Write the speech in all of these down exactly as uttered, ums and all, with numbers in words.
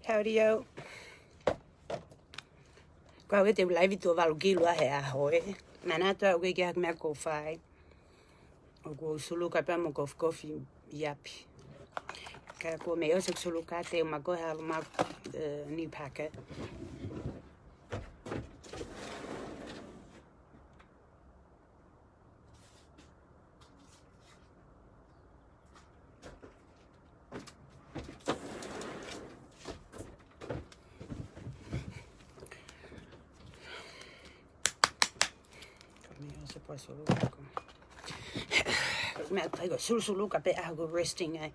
Howdy, yo. Ko au ʻoku ou laivi tuʻo valu ki lua he ʻaho, ē. Manatu ʻoku ʻikai ke ʻi ai ha meʻa ʻoku ou fai. ʻOku ou suluka pē mo kofikofi ʻi ʻapi. Ka ko e meʻa ʻosi ʻeku suluka te u maʻu ko e halu ma, eh, new packet. Ko e meʻa ʻosi ʻeku suluka ko. Meʻa ʻoku ou fai ko e sulusuluka pē ʻaho ko e resting, eh.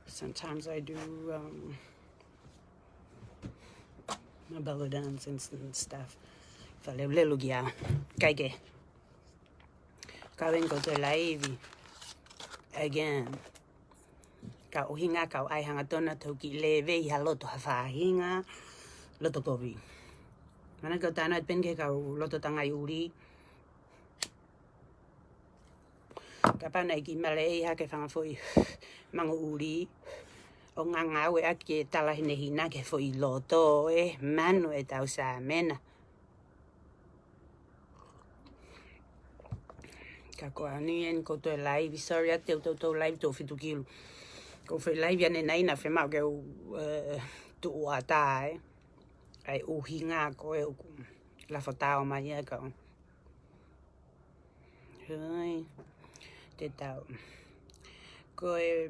Sometimes I do, um, my belly dance and s-, and stuff. Faleulelu kia. Kae kehe. Ka ʻoku ou toe laivi again. Ka ʻuhinga ka u ʻai hangatonu ʻo tau kiʻi lēvei ha loto ha faʻahinga loto kovi. Mana kau tana pen ke kau loto tangai ʻuli. Kapau naʻe kiʻi maleʻi hake fanga foʻi mango ʻuli. ʻO ngangau ʻaki e tala hinehina ki he foʻi loto ē, manu ʻetau sāmena. Ka ko eni ʻeni ʻoku ou toe laivi, sorry atu te u toe, toe laivi tuʻo fitu ki lua. ʻOku ou fai laivi ʻanenai naʻa fiemaʻu ke u, eh, tuʻu ʻatā ē. ʻA e ʻuhinga ko ē ʻoku lafo tau mai ē ka. Hoi. Te tau. Ko e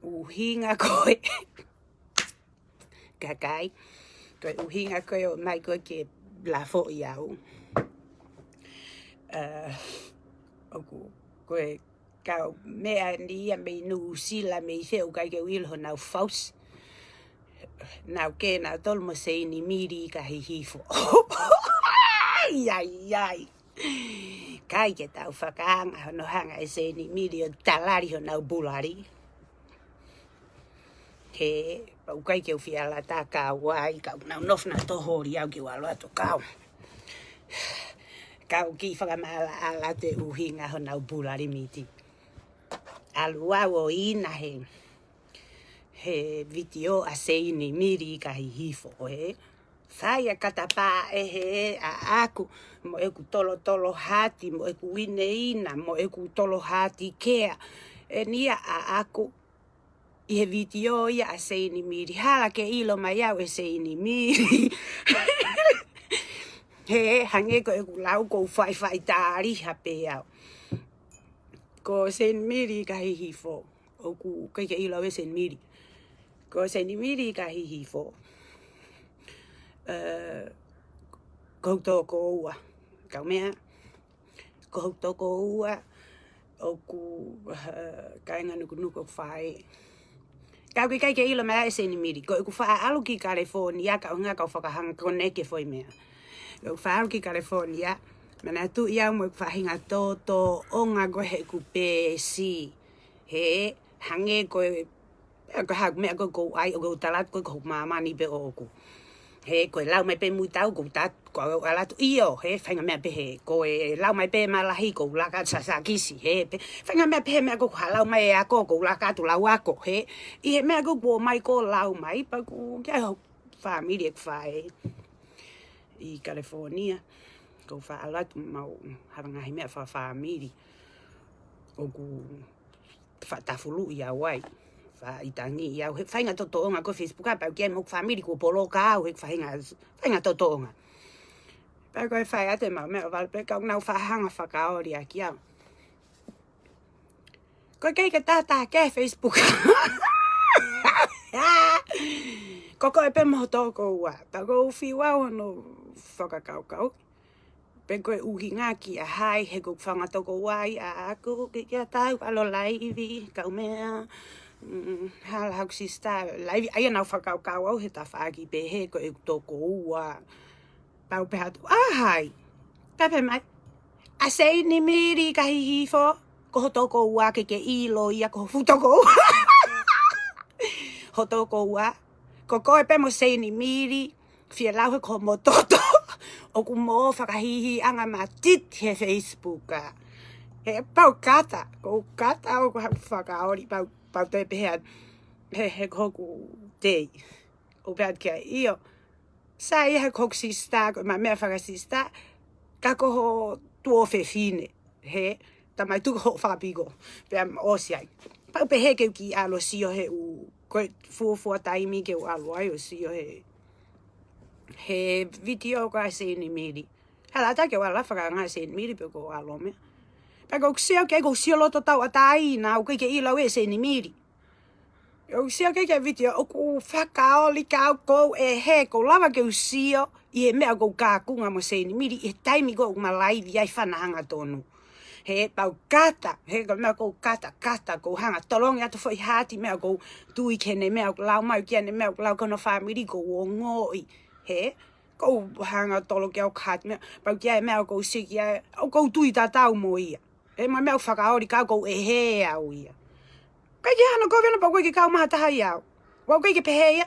ʻuhinga ko ē. Kakai. Ko e ʻuhinga ko ē ʻoku ʻomai ko ē ke lafoʻi au. Eh, ʻoku, ko e kau meʻa ni ia mei Nuʻusila mei fē ʻoku ʻikai ke u ʻilo honau fausi. Naʻa ku kē naʻa tolu mo Seini Mili ka Hihifo. Ai, ai, ai. ʻIkai ke tau fakaanga hono hanga ʻe Seini Mili ʻo talali honau bulali. He, ʻoku ʻikai ke u fie ʻalu ʻatā ka u ʻai, ka ʻoku nau nofo naʻa tō holi au ke u ʻalu atu kau. Kau kiʻi fakamaʻalaʻala atu e ʻuhinga honau bulali miti. ʻAlu au ʻo ʻi ai he, he vitiō ʻa Seini Mili ka Hihifo ē. Fai ʻa e katapā ʻe he ʻaʻaku, mo ʻeku tolotolo hati, mo ʻeku ineina, mo ʻeku tolo hati kea. ʻEni ia ʻaʻaku ʻi he vitiō ia ʻa Seini Mili. Hala ke ʻilo mai au ʻe Seini Mili. He hangē ko ʻeku lau ʻoku ou faifai tāliha pē au. Ko Seini Mili ka Hihifo. ʻOku ʻikai ke ʻilo au ʻe Seini Mili. Ko Seini Mili ka Hihifo. Eh, ko hoku tokoua. Kau meʻa. Ko hoku tokoua. ʻOku, eh, kāinga Nukunuku ʻoku fai. Ka ʻoku ʻikai ke ʻilo mai ʻe Seini Mili. Ko ʻeku faʻa ʻalu ki California, ka ʻuhinga kau fakahanga koneki e foʻi meʻa. Ko ʻeku faʻa ʻalu ki California. Manatuʻi au mo ʻeku faʻahinga tōtōʻonga ko ē heʻeku peesi. He, hangē ko e, ko e hā e meʻa ko ē ʻoku ou ʻai, ʻoku ou tala atu ko ē ko hoku māmani pē ʻoʻoku. He, ko e lau mai pē muitau, ʻoku ou tala atu, ko au ʻalu atu, ʻio, he, faʻahinga meʻa pehē, ko e lau mai pē mālahi, ʻoku ou laka atu sasakisi, he, pē, faʻahinga meʻa pehē meʻa ko ē ʻoku lau mai e ako, ʻoku ou laka atu lau ako, he, ʻi he meʻa ko ē ʻoku ʻomai ko ē lau mai, pea ʻoku, ki ai hoku fāmili ʻeku faʻē ʻi California, ʻoku ou faʻa ʻalu atu mau hanga ʻi he meʻa fakafāmili. ʻOku faʻa tafuluʻi au ai. Faʻa ʻitangi au. He faʻahinga tōtōʻonga ko ē Facebook ʻa pau ki ai mo hoku fāmili kuo poloka au he faʻahinga, faʻahinga tōtōʻonga. Pea ko e fai atu e mau meʻa ʻo valu pē ka ʻoku nau faʻa hanga fakaoli ʻaki au. Ko e kei ke tātā ke Facebook. Ko koe pē mo ho tokoua. Pea ʻoku ou fiu au hono fakakaukau. Pe ko e ʻuhinga ki ha hai he ʻoku ou fanga tokoua ʻi ʻaʻaku ke kia tau ʻalu laivi, kau meʻa, mm, hala haku sisitā, laivi, ʻa ia naʻa ku fakakaukau au he tafaʻaki pehē ko ʻeku tokoua. Pea u pehē atu, ʻa hai? Pea pehē mai, ʻa Seini Mili ka Hihifo, ko ho tokoua ke ke ʻilo ia ko ho fuʻu tokoua. Ho tokoua, ko koe pē mo Seini Mili, fie lau he ko homo toto, ʻoku mo fakahihiʻanga matiti he Facebook ʻa. He pau kata, ko kata ʻoku haʻu fakaoli, pau, pau te pehē atu, he, he ko hoku tei. ʻO pehē atu kia, ʻio. Sai, he ko hoku sisitā, ko ʻema meʻa fakasisitā, ka ko ho tuofefine, he, tamai tuku hoʻo fakapiko, pea ʻosi ai. Pau pehē ke u kiʻi ʻalu ʻo sio he ʻū, ko e fuofua taimi ke u ʻalu ai ʻo sio he, he vitiō ko ē ʻa Seinimili. Hala atu ke u ʻalu ʻo fakaanga Seinimili pe ko e ʻalu meʻa. Pea ko u sio ke, ko u sio loto tauʻatāina, ʻoku ʻikai ke ʻilo au ʻe Seinimili. ʻOku sio ke, ke vitiō, ʻoku fakaoli ka ʻoku ou ʻehē, ʻoku lava ke u sio ʻi he meʻa ʻoku ou kākunga mo Seinimili, ʻi he taimi ko ē ʻoku ma laivi ai fana hangatonu. He pau kata, he ko e meʻa ʻoku ou kata, kata, ʻoku ou hanga tolongi atu foʻi haati, meʻa ʻoku ou tui ki heʻene meʻa ʻoku lau mai, ki heʻene meʻa ʻoku lau ki hono fāmili, ʻoku ou ongoʻi. He, ʻoku ou hanga tolo ki ai ʻo haati meʻa, pau ki ai meʻa ʻoku ou sio ki ai, ʻoku ou tui tatau mo ia. He mo e meʻa ʻoku fakaoli ka ʻoku ou ʻehē au ia. ʻIkai ke hano ko vena pau ʻoku ʻikai ke kau mai ha taha ia au. ʻOku ʻikai ke pehē ia.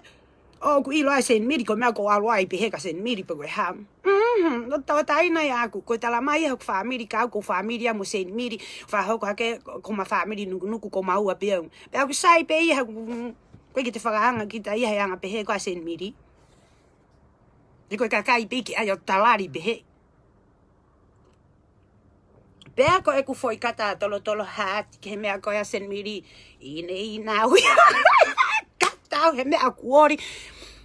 ʻOku ʻilo ʻa Seinimili, ko e meʻa ʻoku ou ʻalu ai pehē kia Seinimili pe ko e hā. Mhm, loto tauʻatāina ia ʻaʻaku, ko e talamai ia hoku fāmili ka ʻoku ou fāmili ia mo Seinimili, fakahoko hake ko ʻema fāmili nukunuku ko maua pē au. Pea ʻoku sai pē ia ʻaʻaku, mm, ʻoku ʻikai ke te fakaanga kita ia he anga pehē ko ē ʻa Seinimili. He ko e kakai pē ke ʻai ʻo talali pehē. Pea ko ʻeku foʻi kata tolotolo haati ki he meʻa ko ē ʻa Seinimili, ʻi ne ʻi nau ia. Kata au he meʻa ʻoku oli.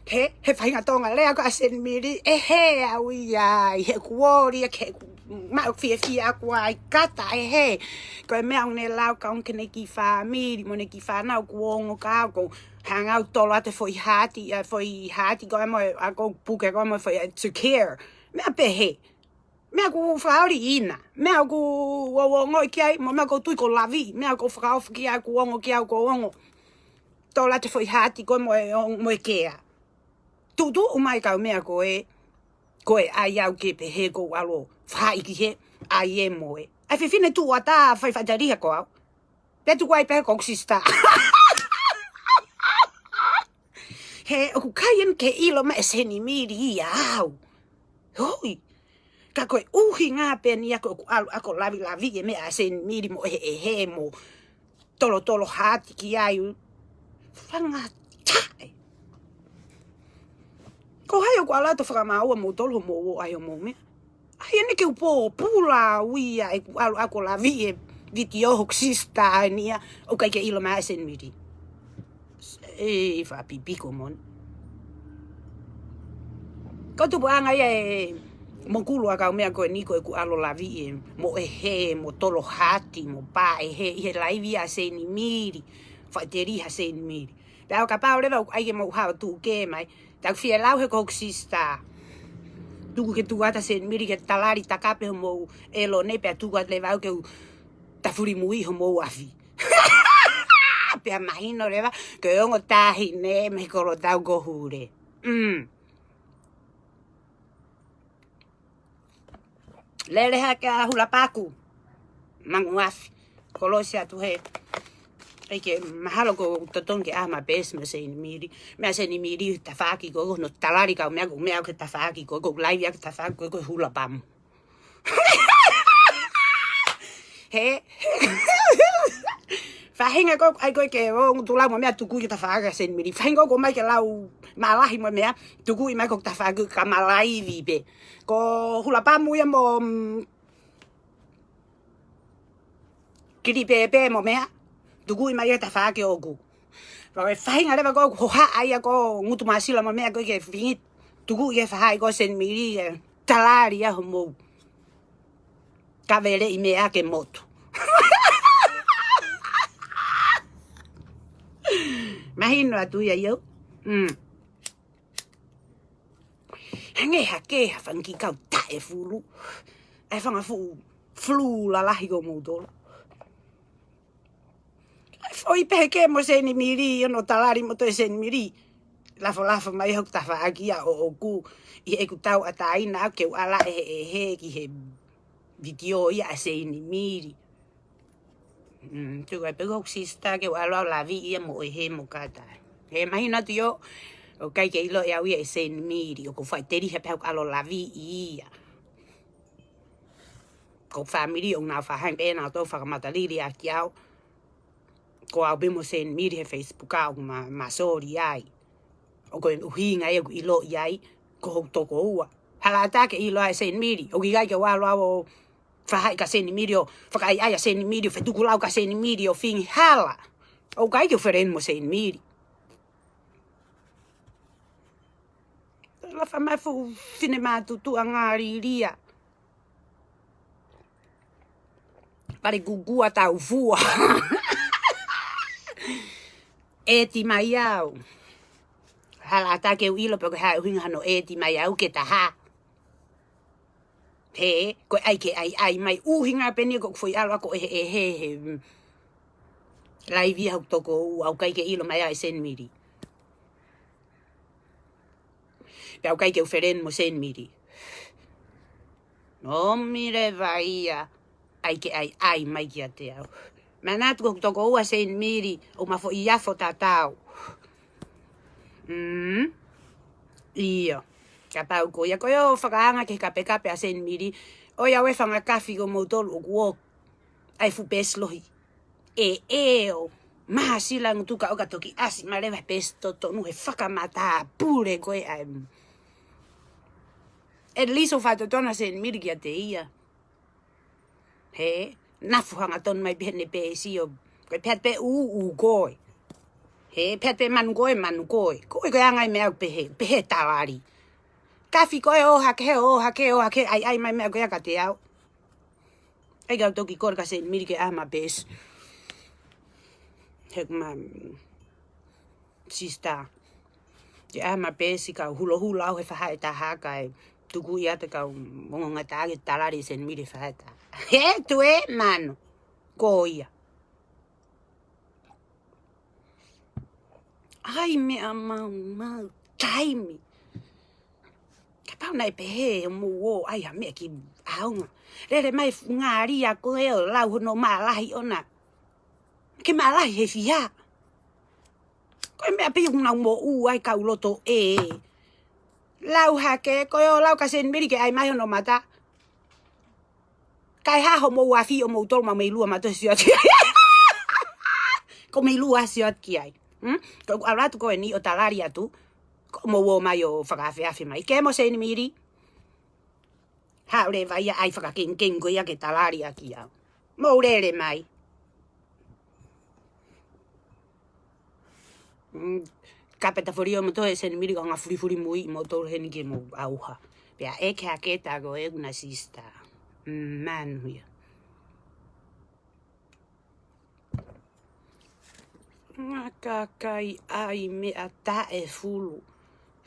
He, he faʻahinga Tonga lea ko ē ʻa Seinimili, ʻehē au ia, ʻi heʻeku oli, ʻa ke maʻu fiefia ʻaʻaku ai kata, ʻehē. Ko e meʻa ʻoku ne lau ka ʻoku ne kiʻi fāmili, mo ne kiʻi fānau ʻoku ongo ka ʻoku ou hanga au tolo atu e foʻi haati, ʻa e foʻi haati ko ē mo e, ʻa ʻoku ou puke ko ē mo e foʻi, ʻa e to care. Meʻa pehē. Meʻa ʻoku fakaoli ʻi na. Meʻa ʻoku ou ongoʻi ki ai, mo e meʻa ʻoku ou tui ʻoku lavi, meʻa ʻoku ou fakaofo ki ai, ʻoku ongo ki ai, ʻoku ou ongo. Tolo atu e foʻi haati ko ē mo e, mo e kea. Tuʻutuʻu mai kau meʻa ko ē, ko e ʻai au ke pehē ʻoku ou ʻalu ʻo fai ki he, ʻai ē mo ē. ʻAi fefine tuʻu ʻatā fai faʻiteliha ko au. Pea tuku ai pē ko hoku sisitā. He ʻoku ʻikai ʻene ke ʻilo mai ʻe Seinimili ia au. Hoi. Ka ko e ʻuhinga pē eni ia ko ʻeku ʻalu ʻaʻaku ʻo lavilavi e meʻa ʻa Seinimili mo ʻehē mo tolotolo haati ki ai. Fanga taʻe. Ko hai ʻoku ʻalu atu ʻo fakamāua mo tolo mo ʻai homou meʻa. ʻAi ʻene ke u pōpula au ia ʻeku ʻalu ʻaʻaku ʻo lavi e vitiō hoku sisitā eni ia, ʻoku ʻikai ke ʻilo mai ʻe Seinimili. ʻE, faʻa pipiko moni. Ko e tupuʻanga ia e mokulu ʻa e kau meʻa ko eni ko ʻeku ʻalu ʻo lavi e mo ʻehē, mo tolo haati, mo pā ʻehē, ʻi he laivi ʻa Seinimili, faʻiteliha Seinimili. Pea ʻo kapau leva ʻoku ʻai ke mou haʻu ʻo tuʻu kē mai, tau fie lau he ko hoku sisitā. Tuku ke tuku atu ʻa Seinimili ke talali takape homou ʻelone, pea tuku atu leva au ke u tafuli mui homou afi. Pea mahino leva, ke ongo taʻahine mei he kolotau ko Hule. Mm. Lele hake ʻa Hulapaku. Manguafi. Kolosi atu he. ʻIkai ke mahalo ʻoku ou totongi ke ʻā ma pēsi mo Seinimili. Meʻa Seinimili tafaʻaki ko ē, ko hono talali kau meʻa ko e meʻa ʻoku tafaʻaki ko ē, ko e laivi ʻoku tafaʻaki ko ē, ko e hula pamu. He. Faʻahinga ko ē, ʻai ko ē ke ō, ngutu lau mo meʻa tukuʻi tafaʻaki ʻa Seinimili. Faʻahinga ko ē ʻomai ke lau malahi mo meʻa, tukuʻi mai ko e tafaʻaki ka ma laivi pē. Ko hula pamu ia mo, mm, kili pēpē mo meʻa, tukuʻi mai ia tafaʻaki ʻoʻoku. Pea ko e faʻahinga leva ko ē hohaʻa ia ko ē ngutu māsila mo meʻa ko ē ke fingit, tukuʻi ia faʻahi ko ē Seinimili e talali ia homou. Kaveleʻi meʻa ke motu. Mahino atu ia ia. Mm. Hangē hake ha fanga kiʻi kau taʻefulu. ʻAi fanga fuʻu fulu lalahi ko mou tolo. ʻAi foʻi pehē ke mo Seinimili, ʻo no talali mo toe Seinimili. Lafolafo mai hoku tafaʻaki ia ʻoʻoku ʻi heʻeku tauʻatāina ke u ʻalu ʻo ʻehē ki he vitiō ia ʻa Seinimili. Mm, tuku ai pē ko hoku sisitā ke u ʻalu ʻo lavi ia mo ʻehē mo kata. He mahino atu ia, ʻoku ʻikai ke ʻilo ʻe au ia ʻe Seinimili, ʻoku ou faʻiteliha pē ʻaʻaku ʻalu ʻo lavi ia. Ko e fāmili ʻoku nau faʻa hangē pē nautolu ʻo fakamatalili ʻaki au. Ko au pē mo Seinimili he Facebook ʻoku ma, ma soli ai. ʻOku ʻuhinga ia ʻoku ʻiloʻi ai ko hoku tokoua. Hala ʻatā ke ʻilo ai Seinimili. ʻOku ʻikai ke u ʻalu au ʻo faʻa haʻi kia Seinimili ʻo fakaʻaiʻai ʻa Seinimili ʻo fetukulau kia Seinimili ʻo feinga hala. ʻOku ʻikai ke u friend mo Seinimili. Lava mai fuʻu finemātuʻa ngālilia. Pale kukua tau fua. Eti mai au. Hala ʻatā ke u ʻilo pe ko e hā e ʻuhinga hono eti mai au ke taha. He, ko e ʻai ke ʻaiʻai mai ʻuhinga pē eni ko e foʻi ʻalu ako ʻe he, ʻe he, he, mm, laivi ʻa hoku tokoua ʻoku ʻikai ke ʻilo mai ai Seinimili. Pea ʻoku ʻikai ke u friend mo Seinimili. Nōmi leva ia, ʻai ke ʻaiʻai mai kiate au. Manatu ko hoku tokoua Seinimili, ʻoku ma foʻi afo tatau. Mm. ʻIo. Kapau ko ia, ko e ʻo fakaanga ke kapekape ʻa Seinimili. ʻOiauē fanga kafi ko moutolu ʻoku ō. ʻAi fuʻu peesi lohi. ʻE ʻeo, maha sila ngutuka ʻoka toki ʻasi mai leva he peesi totonu he fakamatapule ko ē ʻa e. At least ʻoku faʻa totonu ʻa Seinimili kiate ia. He, nafu hangatonu mai pē heʻene peesi ʻo, ko e pehē pē ʻū, ʻū ko ē. He, pehē pē manu ko ē, manu ko ē. Ko e ko e anga e meʻa ʻoku pehē, pehē talali. Kafi ko ē ō hake, ō hake, ō hake, ʻaiʻai mai meʻa ko ia kiate au. ʻAi kau toki kole kia Seinimili ke ʻai hama peesi. He ma, sister. Ke ʻai hama peesi kau hulohula au he fahaʻi taha kae tuku ia te kau mongo ngata ake talali Seinimili fahaʻi taha. He tuʻu e manu. Ko ia. ʻAi meʻa maumau taimi. Kapau naʻe pehē ʻo mou ō ʻai ha meʻa ki ʻaonga. Lele mai fuʻu ngālia ko ē ʻo lau hono maʻa lahi ʻona. Ke maʻa lahi he fiha. Ko e meʻa pē ʻoku nau moʻua ai kau loto ē. Lau hake, ko e ō lau kia Seinimili ke ʻai mai hono mata. Kae hā hoʻomou afi ʻo moutolu ma mei lua ma toe sio atu. Ko mei lua sio atu ki ai. Hmm? Ko ʻeku ʻalu atu ko eni ʻo talali atu. Ko mou ō mai ʻo fakaafeafe mai. Ke mo Seinimili. Haʻu leva ia ʻai fakakengikeng ko ia ke talali ʻaki au. Mou lele mai. Mm, kapeta folio mo toe Seinimili ko nga fulifuli mui mo tolu heni ke mo auha. Pea ʻeke hake ta ko e kuna sister. Mm, manu ia. Ngā kakai ʻai meʻa taʻefulu.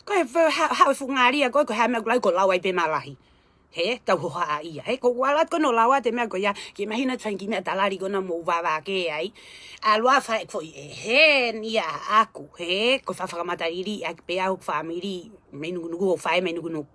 Ko e ha-, ha-, fuʻu ngālia ko e ko e hā meʻa ʻoku lau ko lau ai pē maʻa lahi. He, tau hohaʻa ia. He, ko ua lat ko no lau atu e meʻa ko ia, ke mahino te faingi meʻa talali ko na mo vava ke ai. A lua fai foʻi ʻe he ni a aku. He, ko fa-, fakamatalili ʻaki pē au fāmili, mei nukunuku ʻo fai mei nukunuku.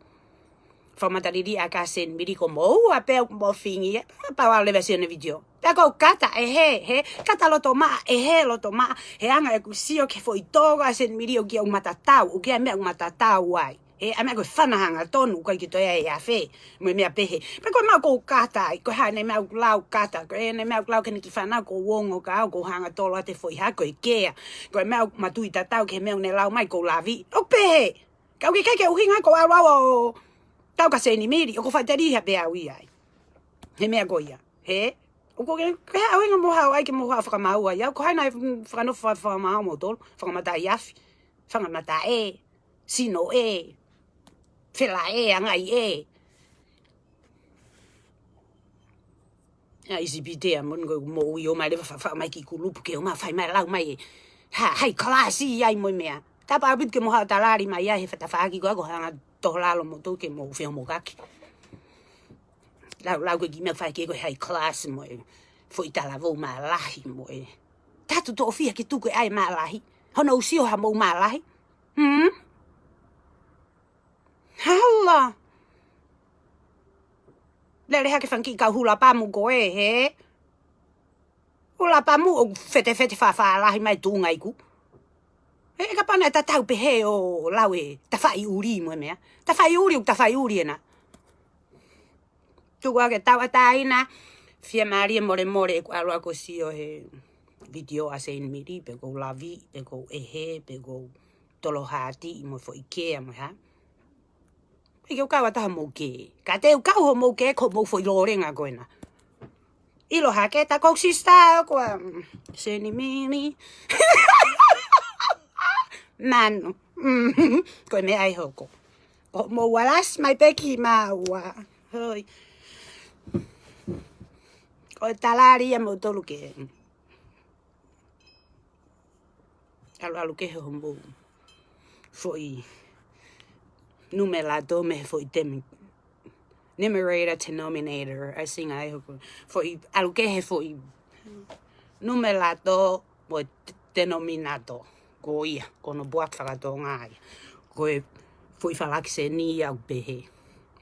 Fakamatalili ʻa ka Seinimili ko moua pē ʻoku mo fingi e. Pau au leva sio ne video. Pea ko kata ʻe he, he, kata loto maʻa, ʻe he loto maʻa, he anga ʻeku sio ke foʻi tō ka Seinimili ʻoku ʻikai ʻoku matatau, ʻoku ʻikai meʻa ʻoku matatau ai. He, ʻa meʻa ko e fana hangatonu, ʻoku ʻikai ke toe ʻai ʻe afe, mo e meʻa pehē. Pea ko e meʻa ʻoku ou kata ai, ko e hā ʻene meʻa ʻoku lau kata, ko ʻene meʻa ʻoku lau ke ne ki fana ko uongo ka au, ko hanga tolo ate foʻi hā ko e kea. Ko e meʻa ʻoku ma tui tatau ke he meʻa ʻoku ne lau mai ko lavi. ʻOku pehē. Ka ʻoku ʻikai ke ʻuhinga ko au au ʻo tau ka Seinimili, ʻoku ou faʻiteliha pē au ia ai. He meʻa ko ia. He? ʻOku ke, ke hā ʻuhinga mo hao ai ke mo hao fakamaau ai. Au ko hai naʻe fakanofo fa-, fakamaau mo tolu, fakamata i afi, fakamata e, sino e, fela e, angai e. ʻA ʻi Sipitea mo ni ko mo ui ʻo mai leva fa-, fa-, mai ki kulupu ke ʻo ma fai mai lau mai e. Ha, hai kalasi ai mo e meʻa. Tapa apit ke mo hao talali mai ia he fatafaaki ko ako hanga toho lalo mo tō ke mo feo mo kaki. Lau, lau ko e ki meʻa fai ke ko e hai kalasi mo e. Foʻi talavou maʻa lahi mo e. Tatu tō fia ke tuku e ai maʻa lahi. Hono usio ha mou maʻa lahi. Hmm? Hala. Lele hake fanga kiʻi kau hula pamu ko e, he? Hula pamu ʻoku fetefete fāfā lahi mai tuʻunga iku. He kapau naʻe tatau pehē ʻo lau e tafaʻi ʻuli mo e meʻa. Tafaʻi ʻuli, ʻoku tafaʻi ʻuli ena. Tuku ake tauʻatāina, fiemālie molemole ʻeku ʻalu ʻo sio he vitiō ʻa Seinimili, pe ʻoku ou lavi, pe ʻoku ou ʻehe, pe ʻoku ou tolo hati, mo e foʻi kē, mo e hā. ʻIkai ke u kau atu hoʻomou kē. Ka te u kau hoʻomou kē, ko hoʻomou foʻi lōlenga ko ena. ʻIlo hake, tā ko e sister, ko, um, Seinimili. Manu. Mm. Ko e meʻa ʻe hoko. Ko hoʻomou alasi mai pē ki māua. Hoi. Ko e talali ia moutolu ke ʻalu ʻalu kehe hoʻomou foʻi numelato mei he foʻi temi-, numerator, denominator, ʻa e Singa ʻe hoko. Foʻi ʻalu kehe foʻi numelato mo e te-, denominator. Ko ia, ko hono puaka fakatonga ia. Ko e foʻi falakiseni ia ʻoku pehē.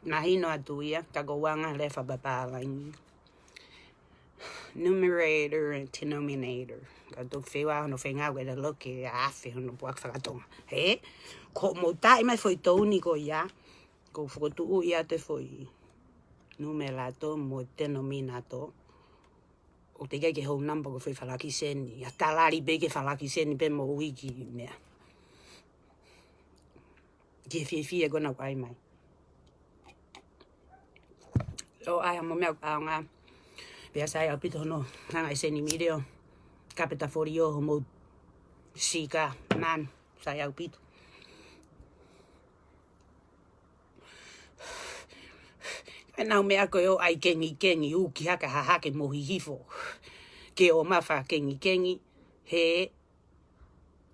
Mahino atu ia, ka ko e anga lea fakapapālangi. Numerator and denominator. Ka ʻoku ou fie ʻai hono feinga ke ʻilo ke afe hono puaka fakatonga. He, ko hoʻomou taaʻi mai foʻi touni ko ia, ʻoku ou fokotuʻu ia ʻa e foʻi numelato mo e denominator. ʻOku teʻeki ai ke whole number ko e foʻi falakiseni. ʻA e talali pē ke falakiseni pē mo uiki meʻa. Ke fiefia ko ena ʻoku ʻai mai. ʻO ʻai mo e meʻa ʻaonga. Pea sai ʻaupito hono hanga ʻe Seinimili ʻo kapeta folio hoʻomou sika, man, sai ʻaupito. ʻE nau meʻa ko ē ʻo ʻai kengikengi, uki hake, hahake mo hihifo. Ke ō mai fakakengikengi, he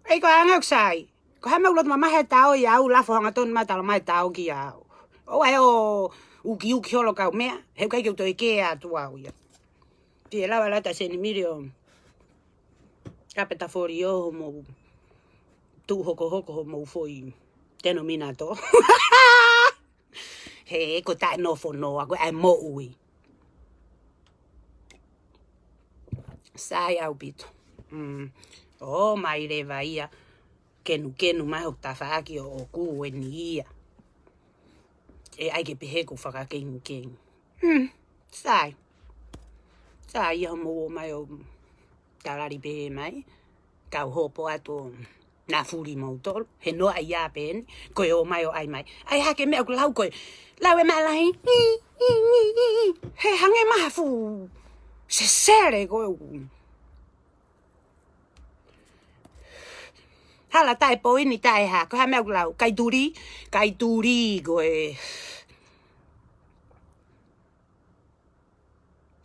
ʻEi, ko e anga ʻoku sai. Ko e hā e meʻa ʻoku loto mamahi ai e tao ia au, lafo hangatonu mai tala mai e tao kia au. ʻOua ʻe ō ukiuki holo kau meʻa, he ʻoku ʻikai ke u toe kē atu au ia. Pea lava lata Seinimili ʻo kapeta folio hoʻomou tuʻu hokohoko hoʻomou foʻi denominator. He ko e taʻe nofo noa, ko e ʻai moʻui. Sai ʻaupito. Mm. ʻO mai leva ia, kenukenu mai hoku tafaʻaki ʻo ʻoku eni ia. ʻE ʻai ke pehē ʻoku ou fakakengikengi. Mm. Sai. Sai ia hoʻomou ō mai ʻo talali pehē mai. Kau hopo atu ʻo nafuli moutolu. He noa ia pē eni. Ko e ō mai ʻo ʻai mai. ʻAi hake meʻa ʻoku lau ko e. Lau e maʻalahi. He hangē mai ha fuʻu sesele ko e ʻū. Hala taʻe poini taʻe hā. Ko e hā e meʻa ʻoku lau. Kaituli. Kaituli ko e.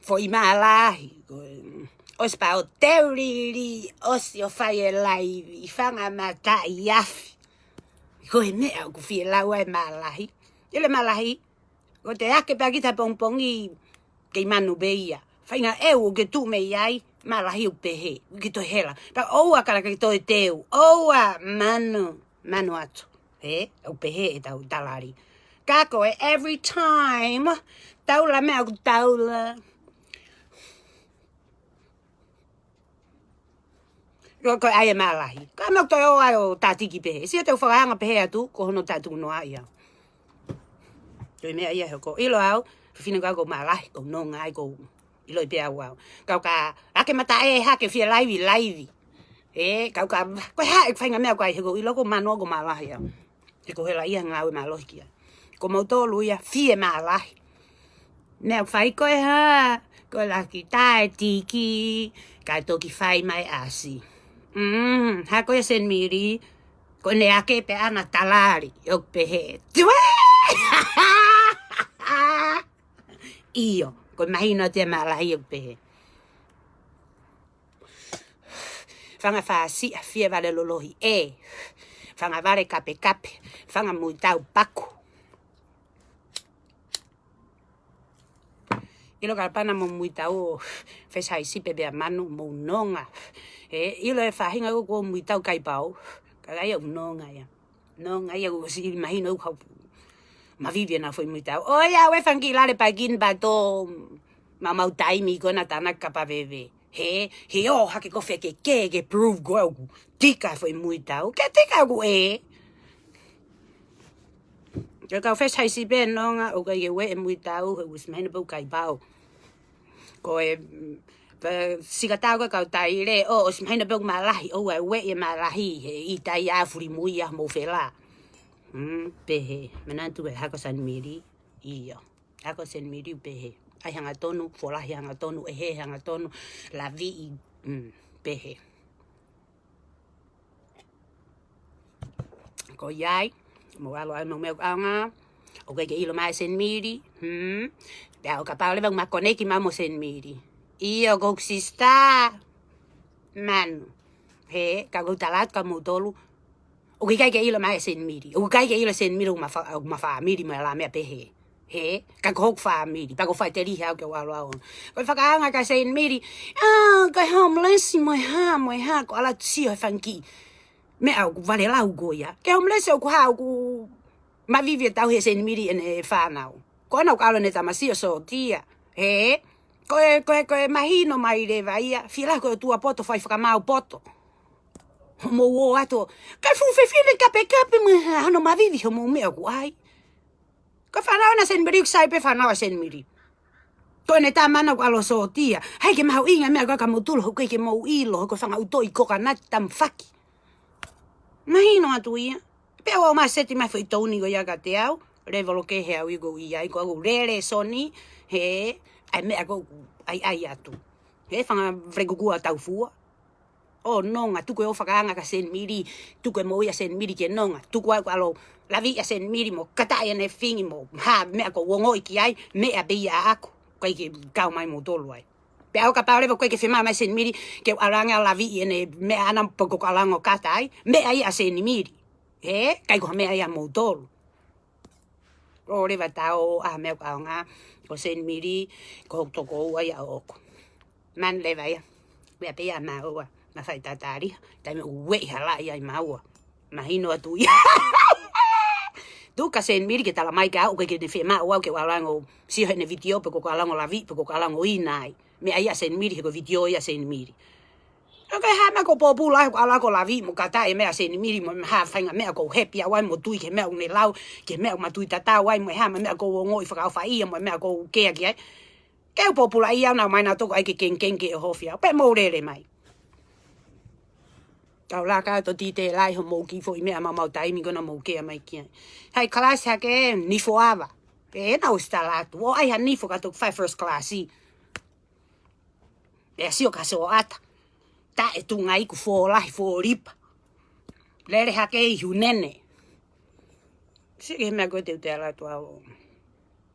Foʻi maʻalahi, ko e, ʻosi pē ʻo teulili, ʻosi ʻo fai e laivi, fanga mataʻi afi. Ko e meʻa ʻoku fie lau ai e maʻalahi. ʻIlo e maʻalahi, ko e te ake pē kita pongipongi kei manu pē ia. Faʻahinga ʻeku ke tuʻu mei ai, maʻalahi ʻoku pehē, ʻoku ke toe hela. Pea ʻoua kala ke toe teu, ʻoua manu. Manu atu. He, ʻoku pehē ʻetau talali. Ka ko e every time, taula meʻa ʻoku taula. Ko, ko e ʻai e maʻalahi. Ka meʻa ʻoku toe ō ai ʻo tatiki pehē. Sio te u fakaanga pehē atu, ko hono tatu noa ia. Ko e meʻa ia he ʻoku ʻilo au, fefine kau ko maʻalahi, ko nonga ai ko ʻIlo pē au au. Kau ka, ake mata ē, hake fie laivi, laivi. Ē, kau ka, ko e hā e faʻahinga meʻa ko ai he ʻoku ʻilo ko manu ko maʻalahi au. He ʻoku hela ia ngāue mālohi kia. Ko moutolu ia fie maʻalahi. Meʻa fai ko e hā, ko e laki tae tiki, ka toki fai mai ʻasi. Mm, hā ko e Seinimili, ko ʻene ake pē ʻana talali, ʻoku pehē. Tuē! ʻIo, ko e mahino atu e maʻalahi ʻoku pehē. Fanga fāsiʻa, fie vale lolohi ē. Fanga vale kapekape, fanga muitau paku. ʻIlo kalapana mo muitau ʻo fesa ʻi sipe pea manu mo nonga. Ē, ʻilo e faʻahinga ʻoku muitau kaipau. Ka ʻai ʻo nonga ia. Nonga ia ʻoku siʻi mahino ʻoku hau. Mavivi ʻena foʻi muitau. ʻOi, ʻa e fanga kiʻi lale paikini pato. Maumau taimi ko ena tānaki kapa veve. He, he ō hake ko fē ke, ke, ke prove ko ʻoku tika foʻi muitau. Ke tika ʻoku ē. Ko e kau first high school pē nonga, ʻoku ʻikai ke ueʻi e muitau, he ʻosi mahino pē ʻoku ʻikai pau. Ko e, mm, pe, sika tau ko e kau taile, ʻo, ʻosi mahino pē ʻoku mālahi, ʻoua ʻe ueʻi e mālahi, he ʻi tai ʻa fuli mui ʻa mou fela. Mm, pehē, manatu e hako Saint Mary, ʻio. Hako Saint Mary pehē. ʻAi hangatonu, folahi hangatonu, ʻehe hangatonu, laviʻi, mm, pehē. Ko ia ai, mou ʻalu ai mo e meʻa ʻoku ʻaonga, ʻoku ʻikai ke ʻilo mai Saint Mary, hmm? Pea ʻo kapau leva ʻoku ma koneki mai mo Saint Mary. ʻIo ko hoku sister, Manu. He, ka ʻoku ou tala atu kia moutolu, ʻoku ʻikai ke ʻilo mai Saint Mary. ʻOku ʻikai ke ʻilo Saint Mary ʻoku ma fa-, ʻoku ma fāmili mo e lā meʻa pehē. He, ka ko hoku fāmili, pea ʻoku ou faʻiteliha au ke u ʻalu ʻo ʻaonga. Ko e fakaʻaonga kia Saint Mary, ʻa, ko e homeless mo e hā, mo e hā, ko e ʻalu atu ʻo sio he fanga kiʻi meʻa ʻoku vale lau ko ia. Ko e homeless ʻoku hā, ʻoku mavivi ʻo tauhi ʻe Saint Mary ʻene fānau. Ko ena ʻoku ʻalu ʻene tamasiʻi ʻo sōtia. He, ko e, ko e, ko e mahino mai leva ia, fila ko e ʻOtua poto, fai fakamaau poto. Hoʻomou ō atu. Ka e fuʻu fefine kapekape mo e hā, hono mavivi hoʻomou meʻa ʻoku ʻai. Ko e fānau ena Saint Mary, ʻoku sai pē fānau ʻa Saint Mary. Ko ʻene tama ena ʻoku ʻalu ʻo sōtia. Hai ke mahuʻinga e meʻa ko ē kia moutolu, ʻoku ʻikai ke mou ʻilo, he ko e fanga ʻuto ʻi kokanati tamafaki. Mahino atu ia. Pea ʻoku ma seti mai foʻi touni ko ia kiate au. Levolo kehe au ʻi ko ia, ʻi ko au lele soni, he, ʻai meʻa ko, ʻai, ʻai atu. He fanga fale kukua tau fua. ʻO nonga, tuku e ʻo fakaʻaonga kia Saint Mary, tuku e moʻui ʻa Saint Mary ke nonga, tuku au ke ʻalu ʻo laviʻi ʻa Saint Mary mo kata ʻene fingi mo, hā, meʻa ʻoku ou ongoʻi ki ai, meʻa pē ia ʻaʻaku, ʻikai ke kau mai moutolu ai. Pea ʻo kapau leva ʻoku ʻikai ke fiemaʻu mai Saint Mary, ke u ʻalu ange ʻo laviʻi ʻene meʻa ʻana pe ko e ʻalu ange ʻo kata ai, meʻa ia ʻa Saint Mary. He, ʻikai ko ha meʻa ia ʻa moutolu. ʻO leva tau ʻa meʻa ʻoku ʻaonga, ko Saint Mary, ko hoku tokoua ia ʻoʻoku. Man leva ia, meʻa pē ia ʻa maua, ma fai tatali, taimi ʻoku ueʻi hala ia ʻi maua. Mahino atu ia. Tuku kia Saint Mary ke tala mai kia au, ʻoku ʻikai ke ne fiemaʻu au ke u ʻalu ange ʻo sio heʻene vitiō, pe ko e ʻalu ange ʻo laviʻi, pe ko e ʻalu ange ʻo ʻi ai. Meʻa ia ʻa Saint Mary, he ko e vitiō ia ʻa Saint Mary. ʻOku ʻikai ha meʻa ʻoku ou pōpula ai, ʻoku ʻalu ange ʻo laviʻi mo kata e meʻa ʻa Saint Mary mo ha faʻahinga meʻa ʻoku ou happy au ai mo tui ki he meʻa ʻoku ne lau, ki he meʻa ʻoku ma tui tatau ai mo e hā, mo e meʻa ʻoku ou ongoʻi fakaʻofaʻia mo e meʻa ʻoku ou kea ki ai. Ke u pōpula ia ʻo nau mai nau toko ai ke kengkeng ke ʻohofi au. Pea mou lele mai. Kau laka atu ʻo tite lai hoʻomou kiʻi foʻi meʻa maumau taimi ko ena mou kea mai ki ai. Hai kalasi hake nifo ava. Pea ena ʻosi tala atu. ʻO ʻai ha nifo ka toki fai first class. Pea sio kia Soʻata. Taʻe tunga iku fōlahi fōlipa. Lele hake ʻi Hunene. Sio ki he meʻa ko ē te u tala atu au.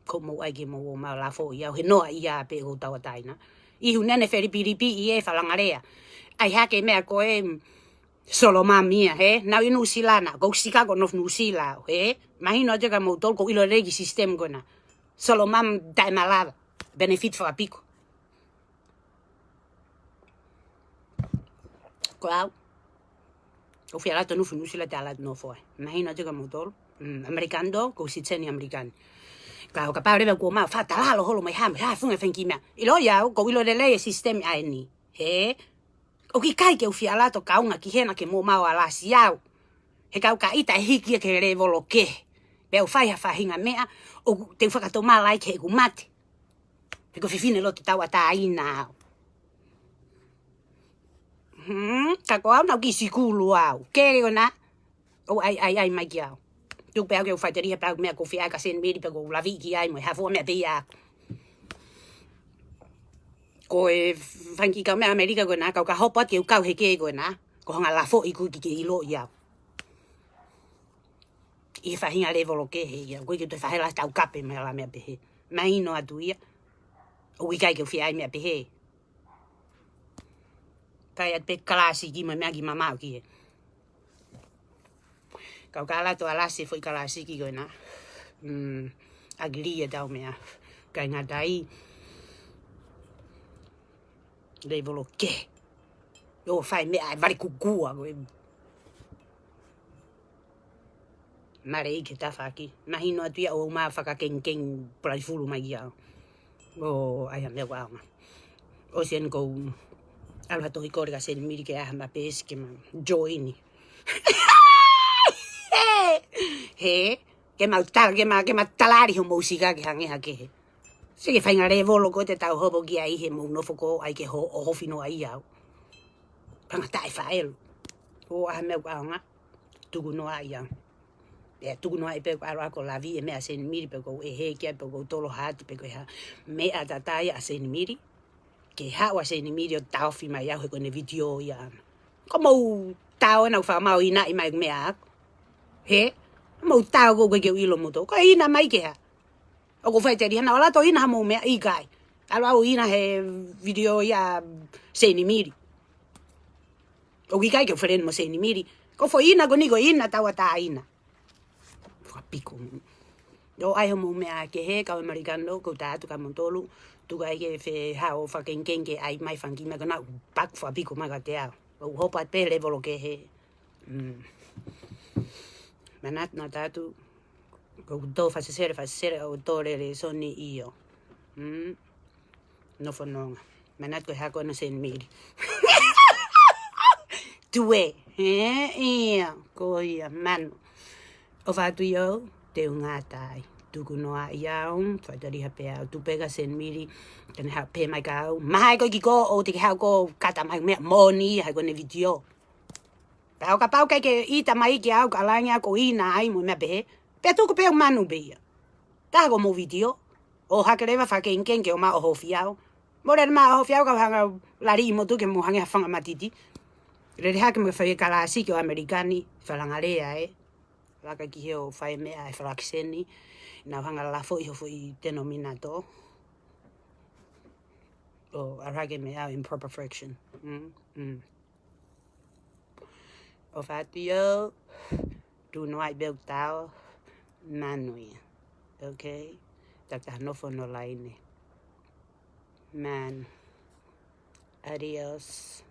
Ko mou ʻai ke mou ō mai ʻo lafoʻi au. He noa ia pē ʻoku ou tauʻatāina. ʻI Hunene felipilipi ʻi he falangalea. ʻAi hake meʻa ko e, mm, Solomami ia, he? Naʻu ʻi Nuʻusila na. Ko Sika ko North Nuʻusila, he? Mahino atu kia moutolu ʻoku ou ʻilo lelei e kiʻi system ko ena. Solomami taʻemalava. Benefit fakapiko. Ko au. ʻOku ou fie ʻalu atu ʻo nofo Nuʻusila, te u ʻalu atu ʻo nofo ai. Mahino atu kia moutolu. Mm, American do, ko e citizen American. Ka ʻo kapau leva ʻoku ma fatalalo holo mai hā, hā funga fenki mea. ʻIlo ia, ʻoku ou ʻilo lelei e system ʻa eni. He? ʻOku ʻikai ke u fie ʻalu atu ʻo kaunga ki hena ke mou maʻu ʻa lasi au. He kau ka ʻita ʻe hiki ia ki he levolo kehe. Pea u fai ha faʻahinga meʻa, ʻoku te u fakatomala ai ki heʻeku mate. He ko e fefine lotu tauʻatāina au. Hmm, ka ko au naʻu kiʻi sikulu au. Ke ko ena, ʻo ʻai, ʻai, ʻai mai kia au. Tuku pē au ke u faʻiteliha pē au meʻa ʻoku ou fie ʻai kia Saint Mary pe ʻoku ou laviʻi ki ai mo e hā fua meʻa pē ia. Ko e fanga kiʻi kau meʻa ʻAmelika ko ena, kau ka hopo atu ke u kau he kē ko ena. Ko e hanga lafoʻi ʻoku ʻikai ke ʻiloʻi au. ʻI he faʻahinga levolo kehe ia, ʻoku ʻikai ke toe fai ha lasi taukape mo e lā meʻa pehē. Mahino atu ia. ʻOku ʻikai ke u fie ʻai meʻa pehē. Kai atu pē kalasi ki mo e meʻa ki mamaʻo ki he. Kau ka ʻalu atu ʻo lasi foʻi kalasi ki ko ena. Mm, ʻagili e tau meʻa. Kai ngata ai. Levolo kehe. ʻO fai meʻa ʻe vale kukua ko e. Male ʻi he tafaʻaki. Mahino atu ia ʻo ma fakakengkeng palaifulu mai ia. ʻO ʻai ha meʻa ʻoku ʻaonga. ʻOsi eni ko u ʻalu ha tohi kole kia Saint Mary ke ʻai ha ma pēsi ke ma joini. He, Ke mau tala, ke ma, ke ma talali homou sika ke hangē ha kehe. Sio ki he faʻahinga lēvolo ko ē te tau hopo ki ai he mou nofo ko ē ke ho, ʻohofi noa ia au. Panga taʻe faʻelu. ʻO ʻaha meʻa ʻoku ʻaonga. Tuku noa ia au. ʻE tuku noa ʻi pē ʻoku ʻalu ʻa ko Lavi e meʻa ʻa Seinimili pe ʻoku ʻe hē kia pe ʻoku tolo hati pe ko e hā. Meʻa tatai ʻa Seinimili. Ke haʻu ʻa Seinimili ʻo taofi mai au he ko ʻene vitiō ia ʻana. Ko mou tao ena ʻoku fakamāʻopoʻopo mai meʻa ʻaku. He? Mou tao ko ē ke u ʻilo moutolu. Ko e ina mai ke hā. ʻOku fai teli hana ʻo lato ina ha mou meʻa ʻikai. ʻAlu au ina he vitiō ia Seinimili. ʻOku ʻikai ke u feleni mo Seinimili. Ko e foʻi ina ko eni ko e ina tauʻatāina. Fakapiko. ʻO ʻai homou meʻa kehe kau ʻAmelika ʻoku ou tala atu kia moutolu. Tuku ai ke fehao fakenkenke ʻai mai fanga kiʻi meʻa ko ena ʻoku paku fakapiko mai kiate au. ʻOku hopo atu pē lēvolo kehe. Mm. Manatu naʻa tala atu. ʻOku tō fakasesele, fakasesele ʻo tō lele soni ʻio. Mm. Nofo nonga. Manatu ko e hā ko ena Seinimili. Tue. He, ia. Ko ia, manu. ʻOfa atu ia au, te u ngata ai. Tuku noa ia au, faitaliha pē au. Tuku pē kia Seinimili. Ke ne haʻu pē mai kia au. Mahalo ko e kiʻi ko ē, ʻoku te ke haʻu ko ē kata mai meʻa moʻoni, ʻai ko ʻene vitiō. Pea ʻo kapau ʻikai ke ʻita mai kia au, ka langi au ko ina ai mo e meʻa pehē. Pea tuku pē au manu pē ia. Taha ko mou vitiō. ʻO hake leva fakenkenke ʻo ma ʻohofi au. Mou lele ma ʻohofi au ka hanga lali ʻi moutolu ke mou hangē ha fanga matiti. Lele hake mo e fai kalasi ki ʻo ʻAmelika ni, fakalanga lea ē. Laka ki hē ʻo fai meʻa ʻe falakiseni. Nau hanga lafoʻi ho foʻi denominator. ʻO ʻalu hake meʻa au improper fraction. Mm, mm. ʻOfa atu ia au, tuku noa ʻi pē ʻoku tau, manu ia. Okay? Tau tā nofo ʻo laine. Man. Adios.